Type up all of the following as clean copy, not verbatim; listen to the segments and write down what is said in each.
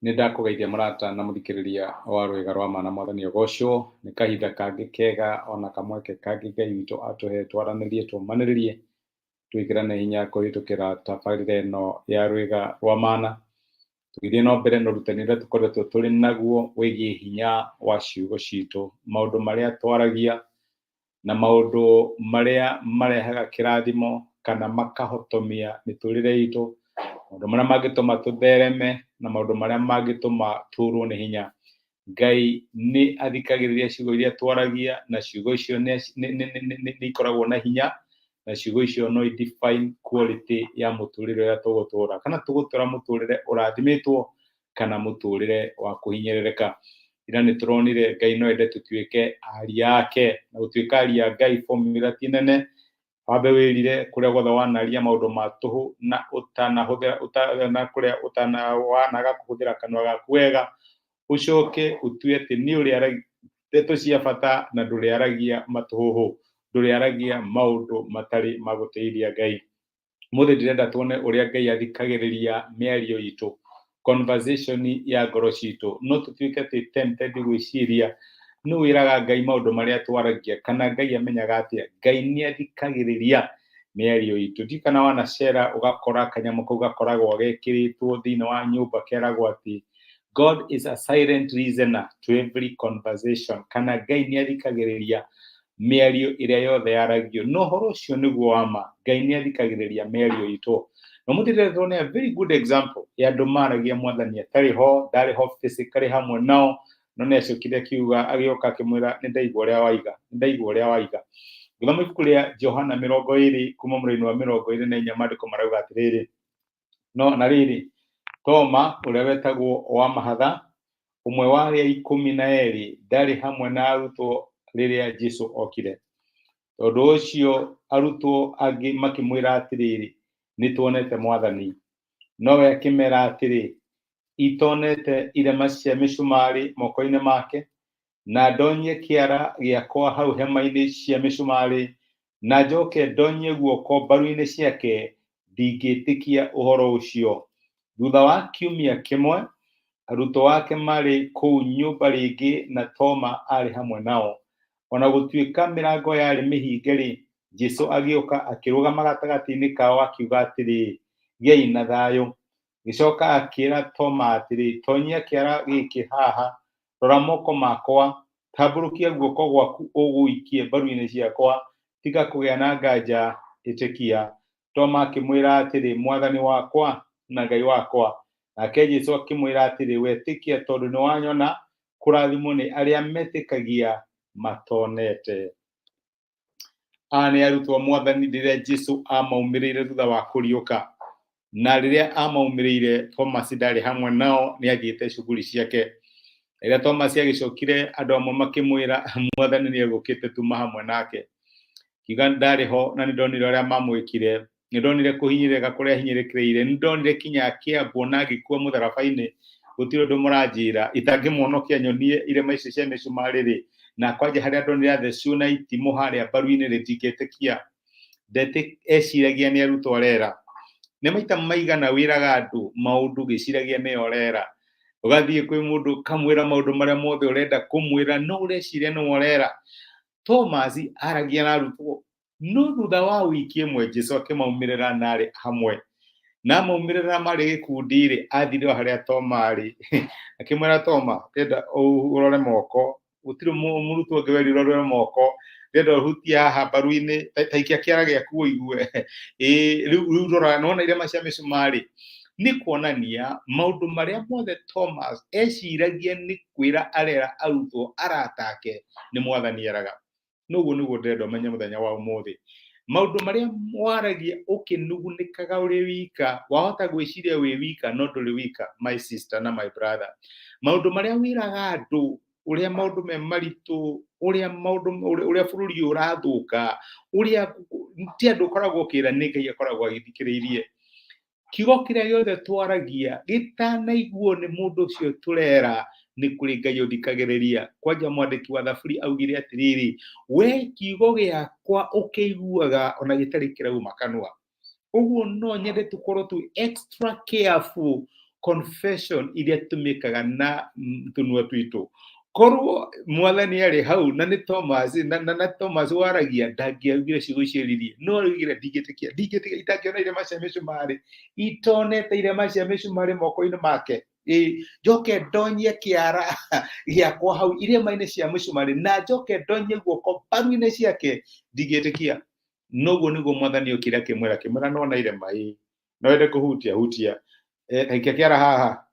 Nĩ ndakũgeithia mũrata na mũthikĩrĩria wa Rwĩga rwa Ma na Mwathani ũgocwo. Nĩ kahinda kangĩ kega ona kamweke kangĩ Ngai witũ atũhe twaranĩrie, tũmanĩrĩrie, twĩkĩrane hinya kũhĩtũkĩra tabarĩra ĩno ya Rwĩga rwa Mana. Tũgĩthiĩ na mbere na ũrutani ũrĩa tũkoretwo tũrĩ naguo wĩgiĩ hinya wa ciugo citũ, maũndũ marĩa twaragia na maũndũ marĩa marehaga kĩrathimo kana makahotomia mĩtũrĩre itũ, maũndũ marĩa mangĩtũma tũthereme na maũndũ marĩa mangĩtũma tũrwo nĩ hinya. Ngai nĩ athikagĩrĩria ciugo iria twaragia na ciugo icio nĩ ikoragwo na hinya na ciugo icio no i define quality ya mũtũrĩre ũrĩa tũgũtũra, kana tũgũtũra mũtũrĩre ũrathimĩtwo kana mũtũrĩre wa kũhinyĩrĩrĩka. Ira nĩ tũronire Ngai no ende tũtuĩke aria ake, na gũtuĩka aria a Ngai formula ti nene. Wambe wĩrire kũrĩa guothe wanaria maũndũ ma tũhũ na ũtanahũthĩra ũtana kũrĩa ũtana wanaga kũhũthĩra kanua gaku wega, ũcoke ũtue atĩ nĩ ũrĩaragia ndeto cia bata na ndũrĩaragia matũhũhũ, ndũrĩaragia maũndũ matarĩ ma gũtĩithia Ngai. Ũmũthĩ ndĩrenda tuone ũrĩa Ngai athikagĩrĩria mĩario itũ, conversation ya ngoro citũ. No tũtuĩke twĩ tempted gwĩciria nũ wĩraga Ngai maũndũ marĩa twaragia, kana Ngai amenyaga atĩa? Ngai nĩ athikagĩrĩria mĩario itũ. Ndiũĩ kana wanacera ũgakora kanyamũ kau gakoragwo gekĩrĩtwo thĩinĩ wa nyũmba keragwo atĩ God is a silent listener to every conversation, kana Ngai nĩ athikagĩrĩria mĩario ĩrĩa yothe yaragio. Na ũhoro ũcio nĩguo wa ma, Ngai nĩ athikagĩrĩria mĩario itũ. Na ũmũthĩ ndĩrenda tuone a very good example ya andũ maragia Mwathani atarĩ ho, ndarĩ ho physically hamwe nao, no nĩ acokire akiuga, agĩũka akĩmwĩra, nĩ ndaigua ũrĩa waiga, nĩ ndaigua ũrĩa waiga. Ngĩthoma ibuku rĩa Johana 20 kuma mũraini wa 24, maandĩko marauga atĩrĩrĩ, no na rĩrĩ, Toma ũrĩa wetagwo wa mahatha, ũmwe wa arĩa 12, ndarĩ hamwe na arutwo rĩrĩa Jesũ okire. Tondũ ũcio arutwo angĩ makĩmwĩra atĩrĩrĩ, nĩ tuonete Mwathani. Nowe akĩmera atĩrĩ, itonete irema cia mĩcumarĩ moko-inĩ make, na ndonyie kĩara gĩakwa hau hema-inĩ cia mĩcumarĩ, na njoke ndonyie guoko mbaru-inĩ ciake, ndingĩtĩkia ũhoro ũcio. Thutha wa kiumia kĩmwe, arutwo ake marĩ kũu nyũmba rĩngĩ na Toma aarĩ hamwe nao. O na gũtuĩka mĩrango yarĩ mĩhinge-rĩ, Jesu agĩũka akĩrũgama gatagatĩ-inĩ kao akiuga atĩrĩ, Gĩai na thayũ. Agĩcoka akĩra Toma atĩrĩ, Tonyia kĩara gĩkĩ haha, rora moko makwa, tambũrũkia guoko gwaku ũgũikie mbaru-inĩ ciakwa, tiga kũgĩa na nganja, ĩtĩkia. Toma akĩmwĩra atĩrĩ, Mwathani wakwa na Ngai wakwa. Nake Jesu akĩmwĩra atĩrĩ, Wetĩkia tondũ nĩ wanyona, kũrathimwo nĩ arĩa metĩkagia matonete. Aya nĩ arutwo a Mwathani rĩrĩa Jesu amaumĩrĩire thutha wa kũriũka. Na rĩrĩa amaumĩrĩire, Thomas ndarĩ hamwe nao, nĩ athiĩte cuguri ciake. Rĩrĩa Thomas agĩcokire, andũ amwe makĩmwĩra Mwathani nĩ egũkĩte tuma hamwe nake. Kiuga ndarĩ ho na nĩ ndonire ũrĩa mamwĩkire, nĩ ndonire kũhinyĩrĩka kũrĩa ahinyĩrĩkĩrĩire, nĩ ndonire kinya akĩambwo na agĩkua mũtharaba-inĩ. Gũtirĩ ũndũ mũranjĩra itangĩmwonokia nyonie irema icio cia mĩcumarĩ rĩ, na kwanja harĩa ndonire athecwo na itimũ harĩa mbaru-inĩ rĩ, ndingĩtĩkia. Eciragia nĩ arutwo arera. Nĩ maita maigana wĩraga andũ maũndũ ũgĩciragia nĩo ũrera, ũgathiĩ kwĩ mũndũ ũkamwĩra maũndũ marĩa mothe ũrenda kũmwĩra, no ũreciria nĩwe ũrera. Thomas aragia na arutwo, no thutha wa wiki ĩmwe Jesu akĩmaumĩrĩra na arĩ hamwe. Na amaumĩrĩra marĩ gĩkundi-rĩ, athire o harĩa Toma arĩ, akĩmwĩra, Toma, ndĩrenda ũrore moko, gũtirĩ mũrutwo ũngĩ werirwo arore moko, ndĩrenda ũhutie haha mbaru-inĩ, ta ikia kĩara gĩaku ũigue. Ĩĩ rĩu rora, nĩwona irema cia mĩcumarĩ? Nĩ kuonania maũndũ marĩa mothe Thomas eciragia nĩ kwĩra arera arutwo arata ake, nĩ Mwathani eraga. Noguo nĩguo ndĩrenda ũmenye mũthenya wa ũmũthĩ. Maũndũ marĩa waragia ũkĩnugunĩkaga ũrĩ wika, wahota gwĩciria wĩ wika no ndũrĩ wika, my sister na my brother. Maũndũ marĩa wĩraga andũ ũrĩa maũndũ me maritũ, ũrĩa maũndũ, ũrĩa bũrũri ũyũ ũrathũka, ũrĩa ti andũ ũkoragwo ũkĩra, nĩ Ngai akoragwo agĩthikĩrĩirie. Kiugo kĩrĩa gĩothe twaragia gĩtanaiguo nĩ mũndũ ũcio tũrera, nĩ kũrĩ Ngai ũthikagĩrĩria. Kwanja mwandĩki wa Thaburi augire atĩrĩrĩ, we kiugo gĩakwa ũkĩiguaga ona gĩtarĩ kĩrauma kanua. Ũguo no nyende tũkorwo twĩ extra careful Confession iria tũmĩkaga na tũnua twitũ, korwo mwathani arĩ hau na nĩ Thomas na Thomas waragia, ndangĩaugire ciugo icio eririe, no araugire, "Ndingĩtĩkia, ndingĩtĩkia itangĩona irema cia mĩcumarĩ, itonete irema cia mĩcumarĩ moko-inĩ make. Ĩ njoke ndonyie kĩara gĩakwa hau irema-inĩ cia mĩcumarĩ, na njoke ndonyie guoko mbaru-inĩ ciake, ndingĩtĩkia." Noguo nĩguo mwathani okire akĩmwĩra, "Nona irema? Ĩ no wende kũhutia? Hutia. Taikia kĩara haha,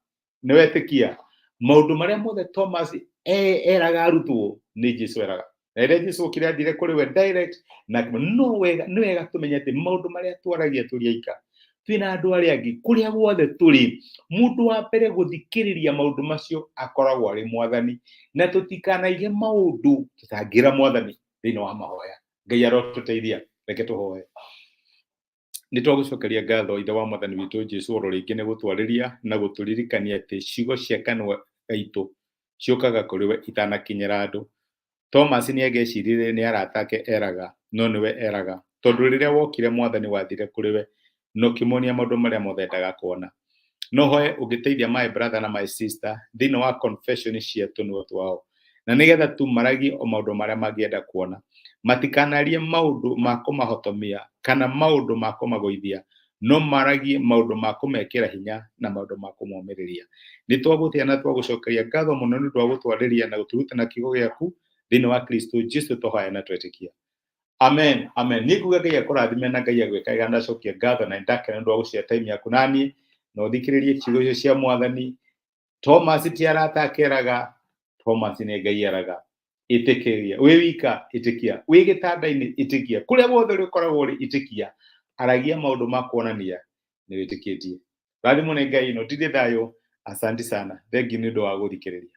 nĩ wetĩkia?" Maũndũ marĩa mothe Thomas eraga arutwo nĩ Jesu eraga, na rĩrĩa Jesu okire athire kũrĩ we direct. Na no wega, nĩ wega tũmenye atĩ maũndũ marĩa twaragia tũrĩ aika, twĩna andũ arĩa angĩ, kũrĩa guothe tũrĩ, mũndũ wa mbere gũthikĩrĩria maũndũ macio akoragwo arĩ mwathani, na tũtikanaige maũndũ tũtangĩra mwathani thĩinĩ wa mahoya. Ngai arotũteithia. Reke tũhoe. Nĩ twagũcokeria ngatho, Ithe wa mwathani witũ Jesu, oro rĩngĩ nĩ gũtwarĩria na gũtũririkania atĩ ciugo cia kanua gaitũ ciũkaga kũrĩ we itanakinyĩra andũ. Thomas nĩ angĩeciririe nĩ arata ake eraga, no nĩwe eraga, tondũ rĩrĩa wokire, mwathani, wathire kũrĩ we na ũkĩmuonia maũndũ marĩa mothe endaga kuona. No hoe ũngĩteithia my brother na my sister thĩinĩ wa confession cia tũnua twao, na nĩgetha tumaragie o maũndũ marĩa mangĩenda kuona, matikanarie maũndũ ma kũmahotomia kana maũndũ ma kũmagũithia, no maragie maũndũ ma kũmekĩra hinya na maũndũ ma kũmomĩrĩria. Nĩ twagũtĩa na twagũcokeria ngatho mũno nĩ ũndũ wa gũtwarĩria na gũtũruta na kiugo gĩaku. Thĩinĩ wa Kristo Jesu tũhoya na twetĩkia, amen, amen. Niĩ nguga Ngai akũrathime na Ngai agwĩka wega. Ndacokia ngatho na nĩndakena nĩ ũndũ wa gũshare time yaku naniĩ na ũthikĩrĩrie ciugo icio cia mwathani. Thomas ti arata akeraga, Thomas nĩ Ngai eraga. Ĩtĩkĩria wĩ wika, ĩtĩkia wĩ gĩtanda-inĩ, ĩtĩkia kũrĩa guothe ũrĩkoragwo ũrĩ, ĩtĩkia, aragia maũndũ ma kuonania nĩ wĩtĩkĩtie. Rathimwo nĩ Ngai. No tindĩ thayũ. Asante sana, thengiũ nĩ ũndũ wa gũthikĩrĩria.